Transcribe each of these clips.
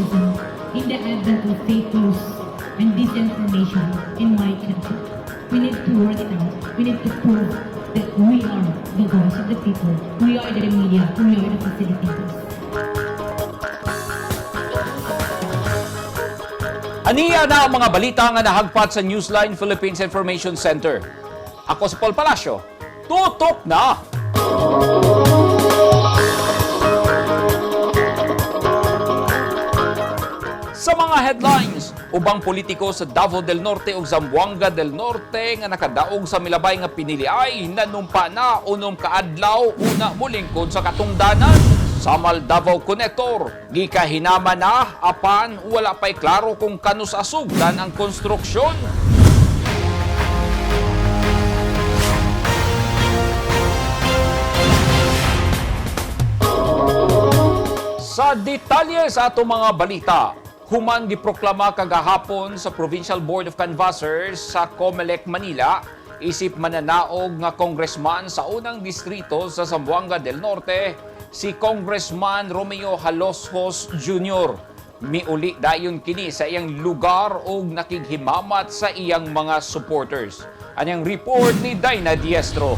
journalism in the advent of fake news and disinformation in my country. We need to work it out. We need to prove that we are the voice of the people. We are the media. We are the facilitators. Aniya na ang mga balita nga nahagpat sa Newsline Philippines Information Center. Ako si Paul Palacio. Tutok na! Sa mga headlines, ubang politiko sa Davao del Norte ug Zamboanga del Norte nga nakadaog sa milabay nga pinili ay nanumpa na unom kaadlaw una molingkod sa katungdanan. Samal Davao Connector, gikahinama na apan wala pa'y klaro kung kanus asugdan ang konstruksyon. Sa detalye sa atong mga balita, human giproklama kagahapon sa Provincial Board of Canvassers sa COMELEC Manila, isip mananaog nga congressman sa unang distrito sa Zamboanga del Norte, si Congressman Romeo Jalosjos Jr. Miuli dayon kini sa iyang lugar ug nakighimamat sa iyang mga supporters. Anyang report ni Dina Diestro.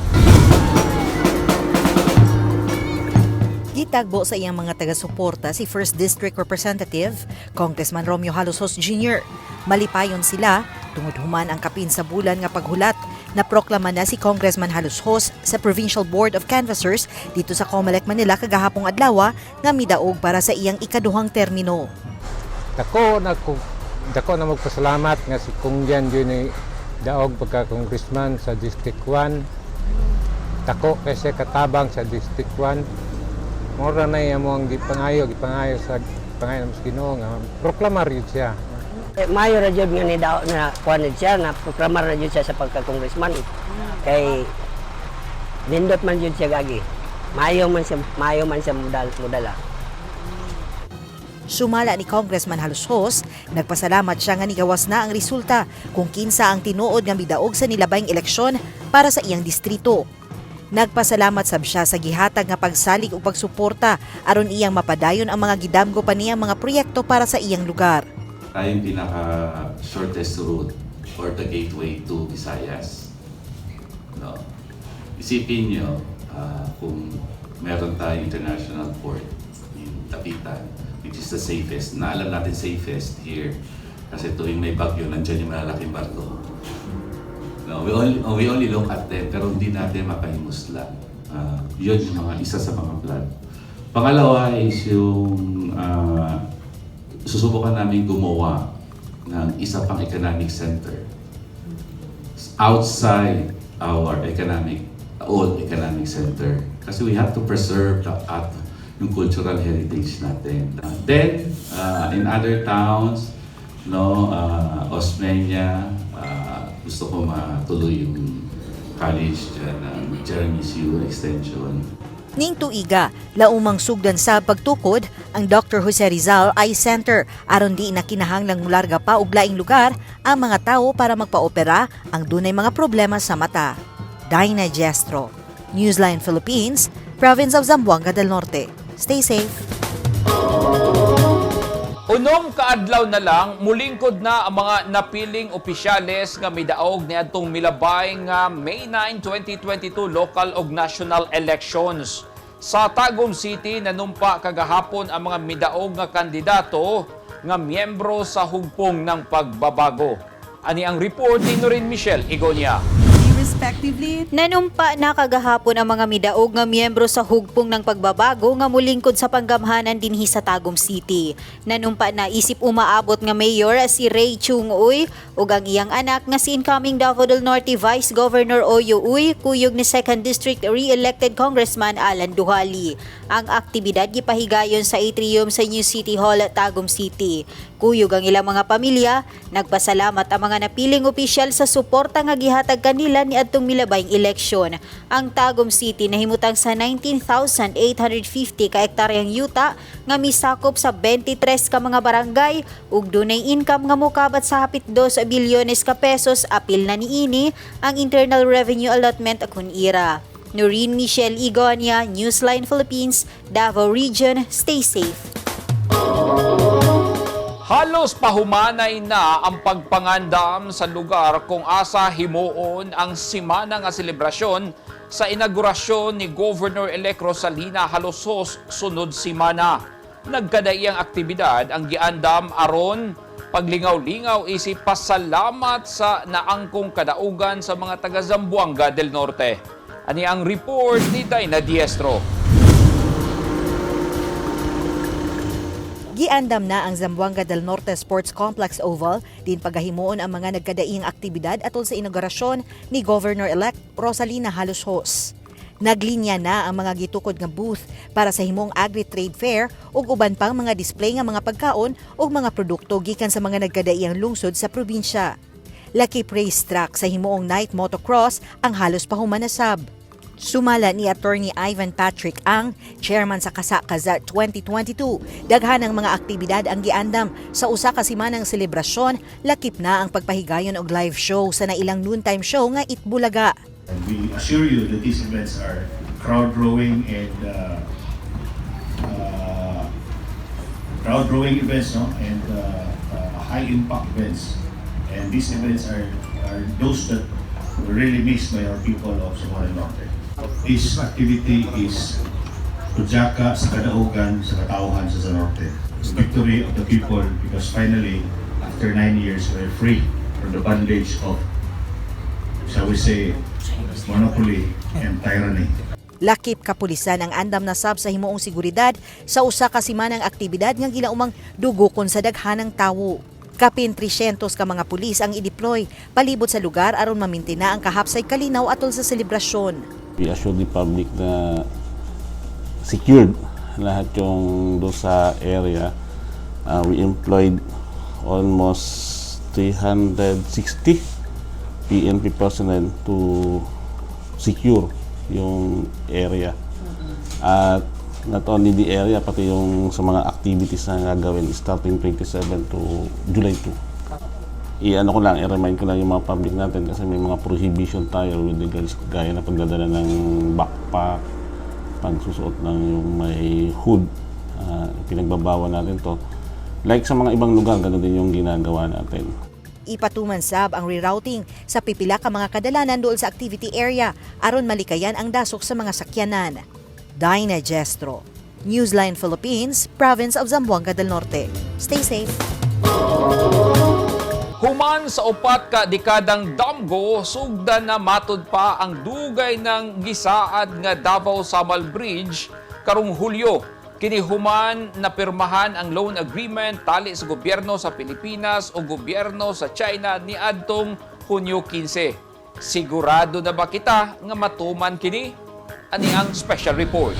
Gitagbo sa iyang mga taga-suporta si 1st District Representative Congressman Romeo Jalosjos Jr. Malipayon sila tungod human ang kapin sa bulan nga paghulat na proklama na si Congressman Jalosjos sa Provincial Board of Canvassers dito sa COMELEC Manila kagahapong adlaw nga midaog para sa iyang ikaduhang termino. Dako na magpasalamat nga si Kung Jan yun ni daog pagka congressman sa District 1. Dako kasi katabang sa District 1. Mora na iya mo ang gipangayo sa gipangayo sa Ginoo nga proklamar yun siya. Eh, mayo ra jud nga ni daw na kuan ni siya na proklamar ra jud siya sa pagka-congressman. Kay nindot man jud siya gagi. Mayo man siya mudala. Sumala ni Congressman Jalosjos, nagpasalamat siya nga nigawas na ang resulta kung kinsa ang tinuod nga midaog sa nilabayng eleksyon para sa iyang distrito. Nagpasalamat sab siya sa gihatag nga pagsalig ug pagsuporta aron iyang mapadayon ang mga gidamgo pa niyang mga proyekto para sa iyang lugar. Tayong pinaka shortest route or the gateway to Visayas. No? Isipin nyo, kung meron tayong international port in Dapitan, which is the safest, na alam natin safest here. Kasi tuwing may bagyo, nandyan yung malalaking barko. No, we only look at them, pero hindi natin mapahimusla. Yun yung mga isa sa mga plan. Pangalawa is yung susubukan namin gumawa ng isa pang economic center outside our old economic center. Kasi we have to preserve the at yung cultural heritage natin. Then, in other towns, no, Osmeña, gusto ko matuloy yung college dyan, ng Jeremy Siu Extension. Ning tuiga, laumang sugdan sa pagtukod ang Dr. Jose Rizal Eye Center aron di na kinahanglang mularga pa og laing lugar ang mga tao para magpaopera ang dunay mga problema sa mata. Dinah Gestro, Newsline Philippines, Province of Zamboanga del Norte. Stay safe. Unom kaadlaw na lang, mulingkod na ang mga napiling opisyales nga midaog niadtong milabay nga May 9, 2022 local ug national elections. Sa Tagum City, nanumpa kagahapon ang mga midaog nga kandidato nga miyembro sa Hugpong ng Pagbabago. Ani ang report ni Noreen Michelle Igonia. Respectively. Nanumpa na kagahapon ang mga midaog nga miyembro sa Hugpong ng Pagbabago nga mulingkod sa panggamhanan dinhi sa Tagum City. Nanumpa na isip umaabot nga mayor si Ray Chung Uy ug ang iyang anak nga si incoming Davao del Norte Vice Governor Oyo Uy kuyog ni 2nd District re-elected Congressman Alan Duhali. Ang aktibidad gipahigayon sa atrium sa New City Hall, Tagum City. Kuyog ang ilang mga pamilya, nagpasalamat ang mga napiling opisyal sa suporta nga gihatag kanila niadtong milabayng eleksyon. Ang Tagum City nahimutang sa 19,850 ka hektaryang yuta nga misakop sa 23 ka mga barangay ug dunay income nga mokabat sa hapit 2 bilyones ka pesos, apil na niini ang Internal Revenue Allotment kun IRA. Noreen Michelle Igonia, Newsline Philippines, Davao Region. Stay safe. Halos pahumanay na ang pagpangandam sa lugar kung asa himuon ang simana nga selebrasyon sa inaugurasyon ni Governor-elect Rosalina Jalosjos sunod simana. Nagkadaiyang aktibidad ang giandam aron paglingaw-lingaw isip pasalamat sa naangkong kadaugan sa mga taga Zamboanga del Norte. Ani ang report ni Dayna Diestro. Giandam na ang Zamboanga del Norte Sports Complex Oval din pagahimuon ang mga nagkadaiyang aktibidad atol sa inaugurasyon ni Governor-elect Rosalina Jalosjos. Naglinya na ang mga gitukod nga booth para sa himong Agri-Trade Fair ug uban pang mga display nga mga pagkaon ug mga produkto gikan sa mga nagkadaiyang lungsod sa probinsya. Lakip race track sa himuong night motocross ang halos pahuman na sab. Sumala ni Attorney Ivan Patrick Ang, chairman sa Kasa Kaza 2022, daghan ang mga aktibidad ang giandam sa usa ka simanang selebrasyon, lakip na ang pagpahigayon og live show sa nailang noontime show nga Eat Bulaga. And we assure you that these events are crowd drawing and crowd drawing events, no, and high impact events. And these events are those that were really missed by our people of Zamboanga del Norte. This activity is Pujaka sa kadaugan sa katauhan sa Norte. The victory of the people because finally, after 9 years, we're free from the bondage of, shall we say, monopoly and tyranny. Lakip kapulisan ang andam na sab sa himuong seguridad sa usa ka simanang aktibidad nga gilaumang dugukon sa daghanang tawo. Kapin 300 ka mga pulis ang i-deploy palibot sa lugar aron mamintina ang kahapsay kalinaw atol sa selebrasyon. We assure the public na secured lahat yung doon sa area. We employed almost 360 PNP personnel to secure yung area. At not only the area, pati yung sa mga activities na gagawin starting 27 to July 2. I-ano ko lang, i-remind ko lang yung mga public natin kasi may mga prohibition tayo with regards gaya na pagdadala ng backpack, pagsusuot ng yung may hood, pinagbabawal natin to. Like sa mga ibang lugar, ganoon din yung ginagawa natin. Ipatuman sab ang rerouting sa pipila ka mga kadalanan dool sa activity area aron malikayan ang dasok sa mga sakyanan. Dinah Gestro, Newsline Philippines, Province of Zamboanga del Norte. Stay safe. Human sa 4 ka dekadang damgo, sugdan na matud pa ang dugay ng gisaad nga Davao Samal Bridge karong Hulyo. Kini human napirmahan ang loan agreement tali sa gobyerno sa Pilipinas o gobyerno sa China niadtong Hunyo 15. Sigurado na ba kita nga matuman kini? Ani ang special report.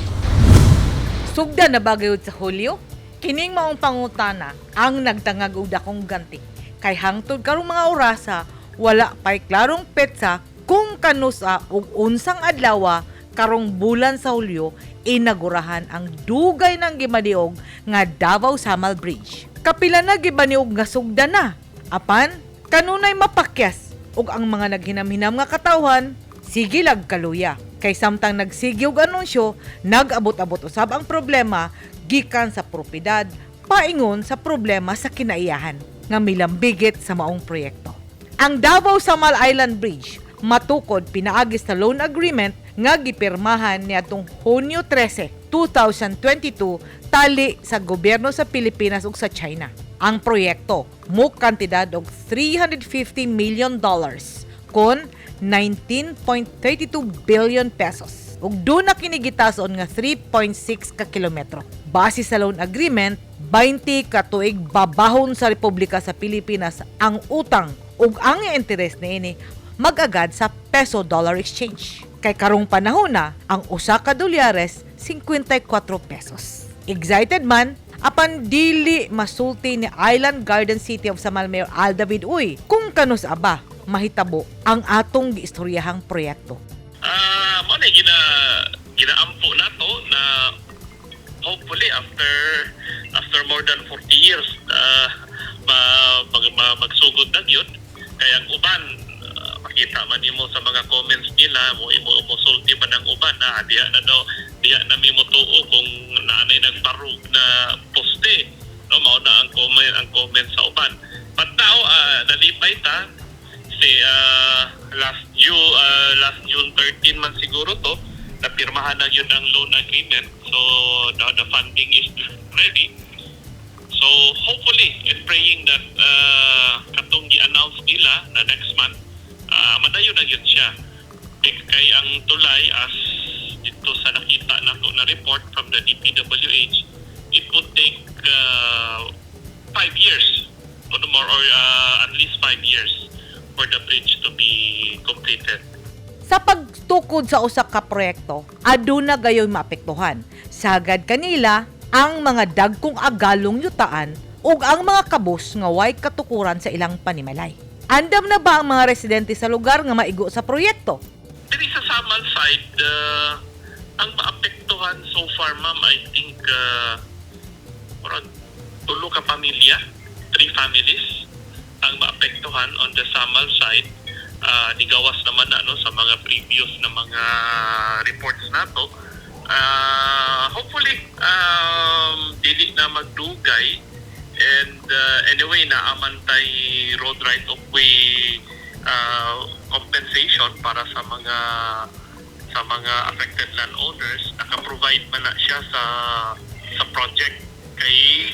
Sugda na ba gayud sa Hulyo? Kining maong pangutana ang nagtangag og dakong ganti. Kay hangtod karong mga orasa, wala pay klarong petsa kung kanusa ug unsang adlawa karong bulan sa Hulyo inagurahan ang dugay ng gimadiog nga Davao Samal Bridge. Kapila na gibaniog nga sugda na. Apan kanunay mapakyas ug ang mga naghinam-hinam nga katawhan sige lag kaluya. Kay samtang nagsige og anunsyo, nag-abot-abot usab ang problema gikan sa propiedad paingon sa problema sa kinaiyahan nga milambigit sa maong proyekto. Ang Davao Samal Island Bridge matukod pinaagi sa loan agreement nga gipirmahan niadtong Hunyo 13, 2022 tali sa gobyerno sa Pilipinas ug sa China. Ang proyekto mo kantidad og $350 million kon 19.32 billion pesos. Ug duna kini gitason nga 3.6 ka kilometro. Base sa loan agreement, 20 ka tuig babahon sa Republika sa Pilipinas ang utang ug ang interes niini mag-agad sa peso dollar exchange. Kay karong panahon na ang usa ka dolyares 54 pesos. Excited man apan dili masulti ni Island Garden City of Samal Mayor Al David Uy kung kanus aba mahitabo ang atong giistoryahang proyekto. Ah, mo na ginaampo nato na hopefully after after more than 40 years magsugod na gyud. Kaya ang uban, makita man nimo sa mga comments nila mo imo mo sulti man ang uban na diha na daw, diha na mi motuo kung naanay nagbarug na poste, no? Mao na ang comment. Gipirmahan na gyud ang loan agreement. So the funding is ready. So hopefully and praying that katong gi-announce nila na next month, madayon na gyud siya. Kay ang tulay, as dito sa nakita nako na report from the DPWH, it would take 5 years or more or at least 5 years for the bridge to be completed. Sa pagtukod sa usa ka proyekto, aduna gayoy maapektuhan. Sagad kanila ang mga dagkong agalong yutaan ug ang mga kabus nga way katukuran sa ilang panimalay. Andam na ba ang mga residente sa lugar nga maigo sa proyekto? Diri sa Samal side, ang maapektuhan so far, ma'am, I think murag tulo ka pamilya, three families ang maapektuhan on the Samal side. Nigawas naman na, no, sa mga previous na mga reports nato. Hopefully, dili na magdugay and anyway, naa man tay road right of way compensation para sa mga affected landowners. Naka-provide man na siya sa project kay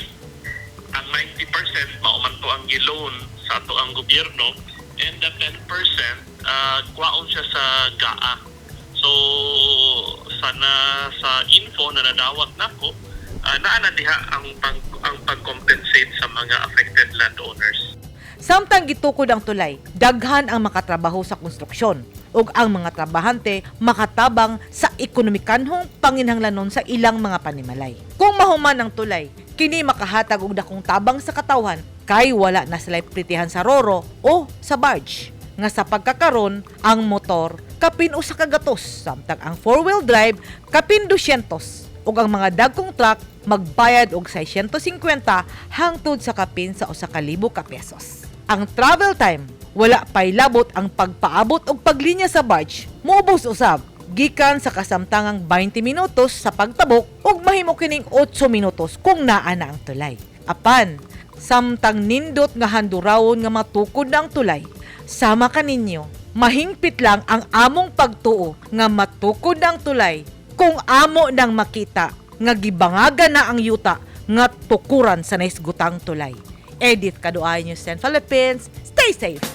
ang 90% mao man to ang giloan sa ato ang gobyerno and the 10% kwaon siya sa GAA. So sana sa info na nadawat nako, naa na diha ang pag-compensate sa mga affected landowners. Samtang gitukod ang tulay, daghan ang makatrabaho sa konstruksyon ug ang mga trabahante makatabang sa ekonomikanhong panginhanglanon sa ilang mga panimalay. Kung mahuman ang tulay, kini makahatag og dakong tabang sa katawhan kay wala na sila pritihan sa roro o sa barge. Nga sa pagkakaron, ang motor kapin usa ka gatos, samtang ang four-wheel drive kapin 200 ug ang mga dagkong truck magbayad og 650 hangtod sa kapin sa 1,000 ka pesos. Ang travel time, wala pay labot ang pagpaabot og paglinya sa barge, muubos usab gikan sa kasamtangang 20 minutos sa pagtabok ug mahimo kining 8 minutos kung naa na ang tulay. Apan, samtang nindot nga handurawon nga matukod na ang tulay, sama kaninyo, mahingpit lang ang among pagtuo nga matukod na ang tulay kung amo nang makita nga gibangagan na ang yuta nga tukuran sa naisgutang tulay. Edith Kaduay, News 10 Philippines. Stay safe!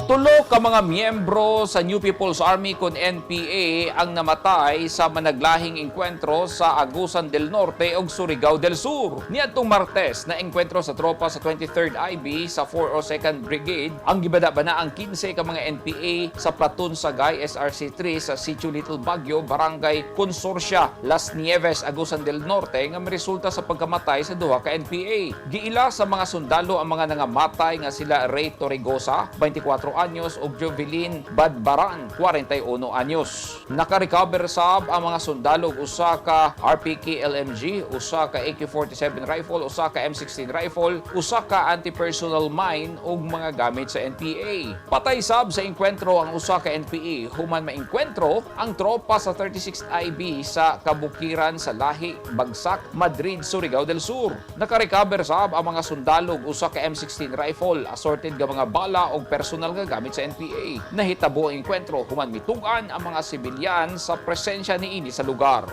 Tulo ka mga miyembro sa New People's Army kon NPA ang namatay sa managlahing engkwentro sa Agusan del Norte ug Surigao del Sur. Niadtong Martes na engkwentro sa tropa sa 23rd IB sa 402nd Brigade ang gibada-bana ang 15 ka mga NPA sa platoon Sagay SRC-3 sa Sitio Little Baguio, Barangay Consorcia, Las Nieves, Agusan del Norte nga miresulta sa pagkamatay sa duha ka NPA. Giila sa mga sundalo ang mga nangamatay nga sila Ray Torregosa, 24 anyos, ug Jovelyn Badbaran, 41 anyos. Naka-recover sab ang mga sundalo og usa ka RPK LMG, usa ka AK-47 rifle, usa ka M16 rifle, usa ka anti-personnel mine ug mga gamit sa NPA. Patay sab sa engkwentro ang usa ka NPA human maengkwentro ang tropa sa 36th IB sa Kabukiran sa Lahi, Bagsak, Madrid, Surigao del Sur. Naka-recover sab ang mga sundalo og usa ka M16 rifle, assorted nga mga bala ug personal nga gamit sa NPA. Nahitabo ang engkwentro human mitug-an ang mga sibilyan sa presensya niini sa lugar.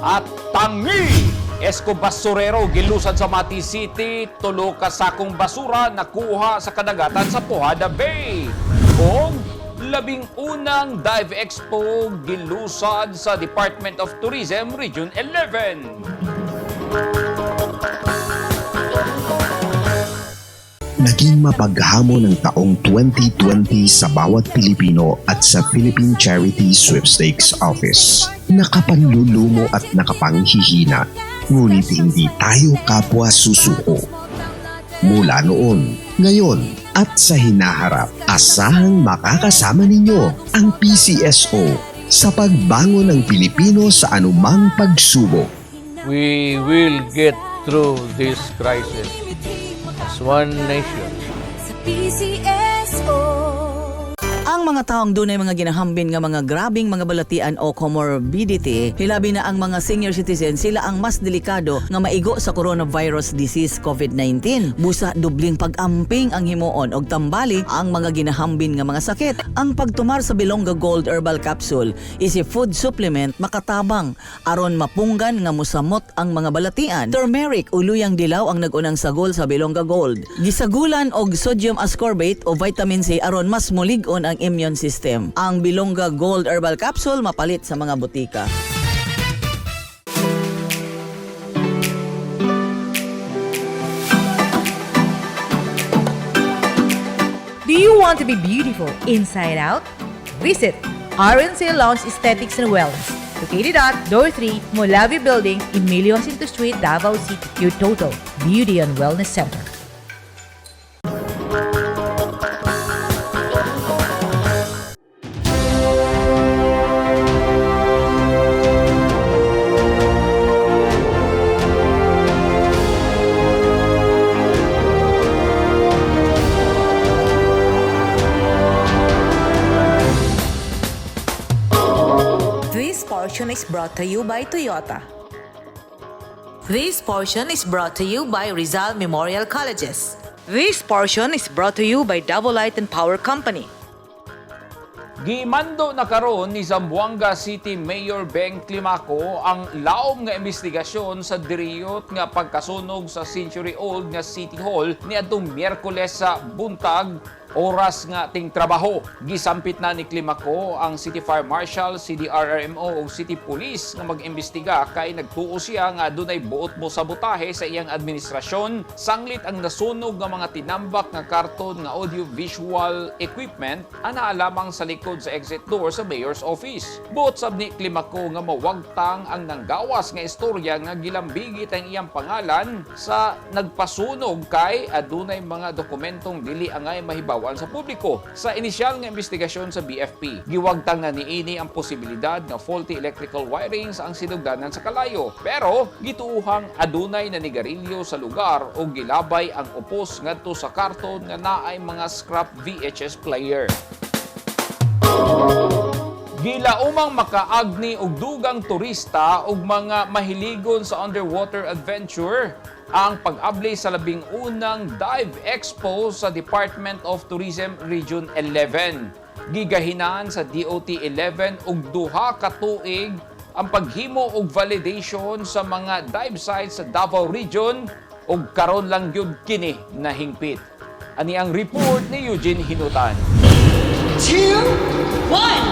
At tangi! Esko basurero gilusad sa Mati City, tulo ka sakong basura nakuha sa kadagatan sa Pujada Bay. Ug 11th Dive Expo gilusad sa Department of Tourism Region 11. Naging mapaghamon ang taong 2020 sa bawat Pilipino at sa Philippine Charity Sweepstakes Office. Nakapanlulumo at nakapanghihina, ngunit hindi tayo kapwa susuko. Mula noon, ngayon at sa hinaharap, asahang makakasama ninyo ang PCSO sa pagbangon ng Pilipino sa anumang pagsubok. We will get through this crisis as one nation. Sa PCSO. Ang mga taong dunay mga ginahambin nga mga grabing mga balatian o comorbidity, hilabi na ang mga senior citizen, sila ang mas delikado nga maigo sa coronavirus disease COVID-19. Busa dubling pag-amping ang himuon og tambali ang mga ginahambin nga mga sakit. Ang pagtumar sa Bilongga Gold Herbal Capsule is a food supplement makatabang aron mapunggan nga musamot ang mga balatian. Turmeric o luyang dilaw ang nag-unang sagol sa Bilongga Gold. Gisagulan og sodium ascorbate o vitamin C aron mas mulig-on ang immune system. Ang Bilongga Gold Herbal Capsule mapalit sa mga butika. Do you want to be beautiful inside out? Visit RNC Lounge Aesthetics and Wellness, located at Door 3, Molavi Building, Emilio Jacinto Street, Davao City. Your total beauty and wellness center. This portion is brought to you by Toyota. This portion is brought to you by Rizal Memorial Colleges. This portion is brought to you by Davao Light and Power Company. Gimando na karon ni Zamboanga City Mayor Beng Climaco ang laom nga investigasyon sa diriyot nga pagkasunog sa century-old nga City Hall niadtong Miyerkules sa buntag, oras nga ting trabaho. Gisampit na ni Climaco ang City Fire Marshal, CDRRMO ug City Police nga mag-imbestiga kay nagtuo siya nga dunay buot mo sabotahe sa iyang administrasyon sanglit ang nasunog nga mga tinambak nga karton nga audio-visual equipment ana lamang sa likod sa exit door sa mayor's office. Buot sab ni Climaco nga mawagtang ang nanggawas nga istorya nga gilambigit ang iyang pangalan sa nagpasunog kay adunay mga dokumentong dili angay mahibawan sa publiko. Sa inisyal nga investigasyon sa BFP, giwagtang na niini ang posibilidad nga faulty electrical wirings ang sinugdanan sa kalayo. Pero gituuhang adunay na nigarilyo sa lugar o gilabay ang upos ngadto sa karton nga naay mga scrap VHS player. Gilaumang makaagni og dugang turista ug mga mahiligon sa underwater adventure ang pag-abli sa 11 dive expo sa Department of Tourism Region 11. Gigahinan sa DOT 11 og 2 ka tuig ang paghimo og validation sa mga dive sites sa Davao Region ug karon lang gyud kini nahingpit. Ani ang report ni Eugene Hinutan. Two, one.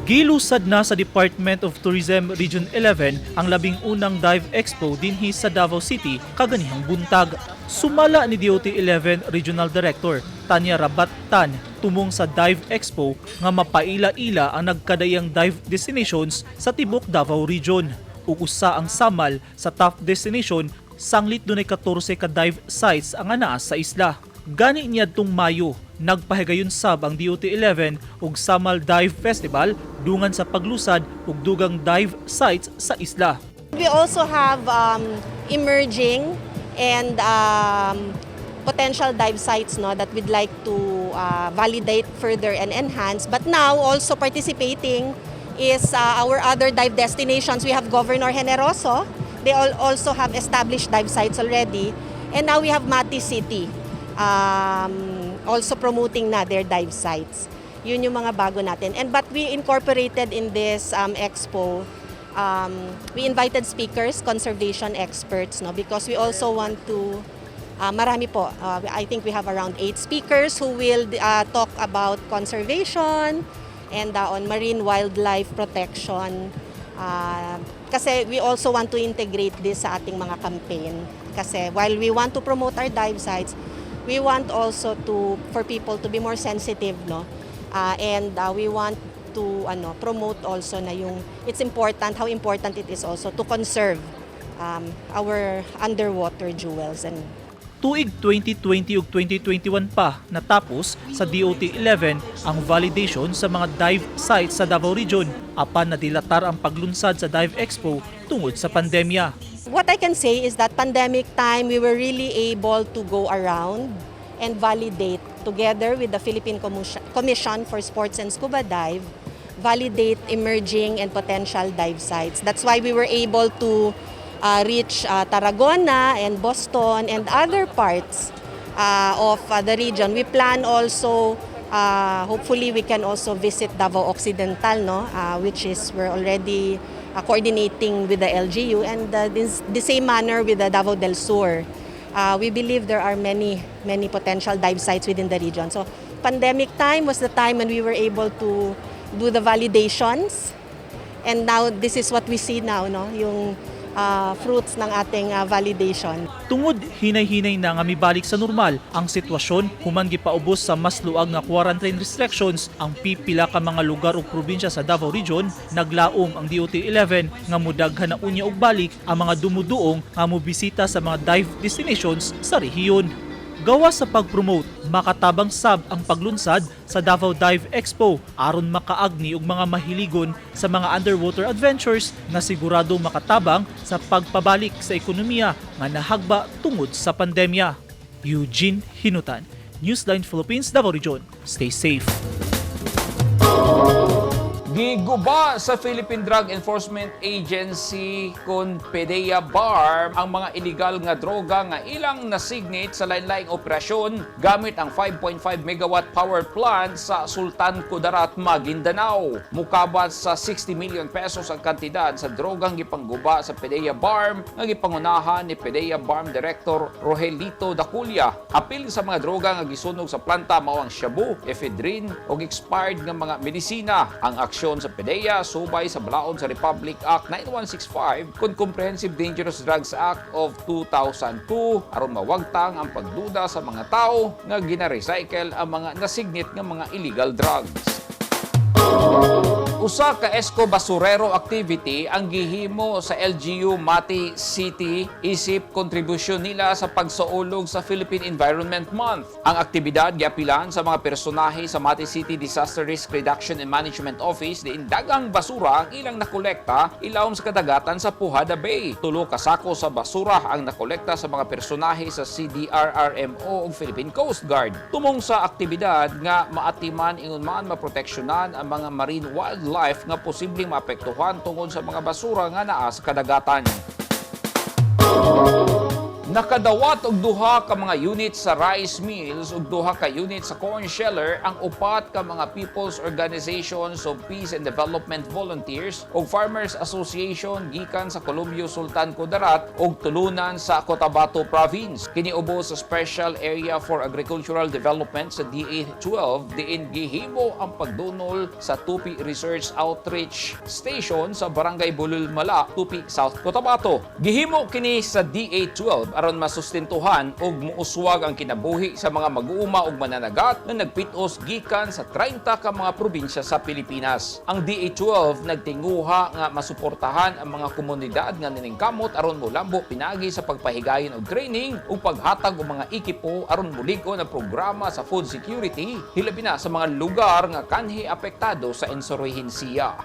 Gilusad na sa Department of Tourism Region 11 ang 11 Dive Expo dinhi sa Davao City kaganihang buntag. Sumala ni DOT 11 Regional Director Tanya Rabat Tan tumong sa Dive Expo nga mapaila-ila ang nagkadaiyang dive destinations sa tibok Davao Region. Ug usa ang Samal sa top destination sanglit dunay 14 ka dive sites ang anaa sa isla. Gani niadtong Mayo, nagpahigayon sab ang DOT 11 ug Samal Dive Festival dungan sa paglusad ug dugang dive sites sa isla. We also have emerging and potential dive sites, no, that we'd like to validate further and enhance. But now also participating is our other dive destinations. We have Governor Generoso. They all also have established dive sites already. And now we have Mati City also promoting na their dive sites. Yun yung mga bago natin. And but we incorporated in this expo, we invited speakers, conservation experts, no, because we also want to marami po. I think we have around eight speakers who will talk about conservation and on marine wildlife protection. Kasi we also want to integrate this sa ating mga campaign. Kasi while we want to promote our dive sites, we want also to for people to be more sensitive, no? And we want to ano promote also na yung it's important how important it is also to conserve our underwater jewels and Tuig 2020 ug 2021 pa natapos sa DOT 11 ang validation sa mga dive sites sa Davao Region apan nadilatar ang paglunsad sa Dive Expo tungod sa pandemya. What I can say is that pandemic time, we were really able to go around and validate together with the Philippine Commission for Sports and Scuba Dive, validate emerging and potential dive sites. That's why we were able to reach Tarragona and Boston and other parts of the region. We plan also, hopefully we can also visit Davao Occidental, no? Which is we're already coordinating with the LGU and the same manner with the Davao del Sur. We believe there are many, many potential dive sites within the region. So pandemic time was the time when we were able to do the validations. And now this is what we see now, no? Yung fruits ng ating validation. Tungod hinay-hinay na nga mibalik sa normal ang sitwasyon human gipaubos sa mas luag nga quarantine restrictions ang pipila ka mga lugar ug probinsya sa Davao Region, naglaom ang DOT 11 nga mudaghan na unya og balik ang mga dumuduong nga mobisita sa mga dive destinations sa rehiyon. Gawas sa pag-promote, makatabang sab ang paglunsad sa Davao Dive Expo aron makaagni og mga mahiligon sa mga underwater adventures nga sigurado makatabang sa pagpabalik sa ekonomiya nga nahagba tungod sa pandemya. Eugene Hinutan, Newsline Philippines, Davao Region. Stay safe. Giguba sa Philippine Drug Enforcement Agency kon PDEA BARMM ang mga illegal nga droga nga ilang nasignit sa lain-laing operasyon gamit ang 5.5 megawatt power plant sa Sultan Kudarat, Maguindanao. Mukabat sa 60 million pesos ang kantidad sa drogang gipangguba sa PDEA BARMM nga gipangunahan ni PDEA BARMM Director Rogelito Daculia. Apil sa mga droga nga gisunog sa planta mao ang shabu, ephedrine ug expired nga mga medisina. Ang aksyon sa PDEA subay sa balaod sa Republic Act 9165 kon Comprehensive Dangerous Drugs Act of 2002 aron mawagtang ang pagduda sa mga tao nga gina-recycle ang mga nasignit nga mga illegal drugs. Usa ka Esko Basurero activity ang gihimo sa LGU Mati City isip kontribusyon nila sa pagsaulog sa Philippine Environment Month. Ang aktibidad giapilan sa mga personahe sa Mati City Disaster Risk Reduction and Management Office diin dagang basura ang ilang nakolekta ilawom sa kadagatan sa Pujada Bay. 3 ka sako sa basura ang nakolekta sa mga personahe sa CDRRMO ug Philippine Coast Guard. Tumong sa aktibidad nga maatiman ingon man maproteksyonan ang mga marine wildlife nga posibleng maapektuhan tungod sa mga basura nga naa sa kadagatan. Nakadawat og 2 ka mga unit sa rice mills ug 2 ka unit sa corn sheller ang 4 ka mga People's Organizations of Peace and Development Volunteers ug Farmers Association gikan sa Columbio, Sultan Kudarat ug Tulunan sa Cotabato Province. Kini ubos sa Special Area for Agricultural Development sa DA 12 diin gihimo ang pagdunol sa Tupi Research Outreach Station sa Barangay Bululmala, Tupi, South Cotabato. Gihimo kini sa DA 12 aron masustentuhan ug muuswag ang kinabuhi sa mga mag-uuma ug mananagat na nagpit-os gikan sa 30 ka mga probinsya sa Pilipinas. Ang DA 12 nagtinguha nga masuportahan ang mga komunidad nga niningkamot aron molambo pinagi sa pagpahigayon og training ug paghatag og mga ekipo aron mulig-on ang programa sa food security hilabi na sa mga lugar nga kanhi apektado sa insurhensiya.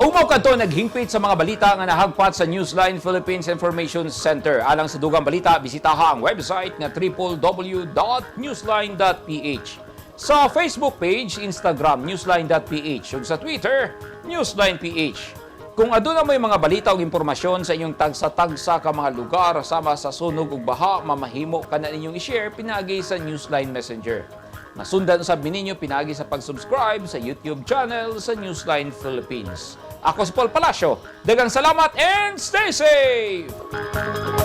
Umaw kadto naghingpit sa mga balita nga nahagpat sa Newsline Philippines Information Center. Alang sa dugang balita, bisitaha ang website nga www.newsline.ph. Sa Facebook page, Instagram, newsline.ph ug sa Twitter, newsline.ph. Kung aduna moy mga balita o impormasyon sa inyong tagsa-tagsa ka mga lugar sama sa sunog ug baha, mamahimo ka na ninyong i-share pinaagi sa Newsline Messenger. Masundan usab ninyo pinaagi sa pag-subscribe sa YouTube channel sa Newsline Philippines. Ako si Paul Palacio. Daghang salamat and stay safe!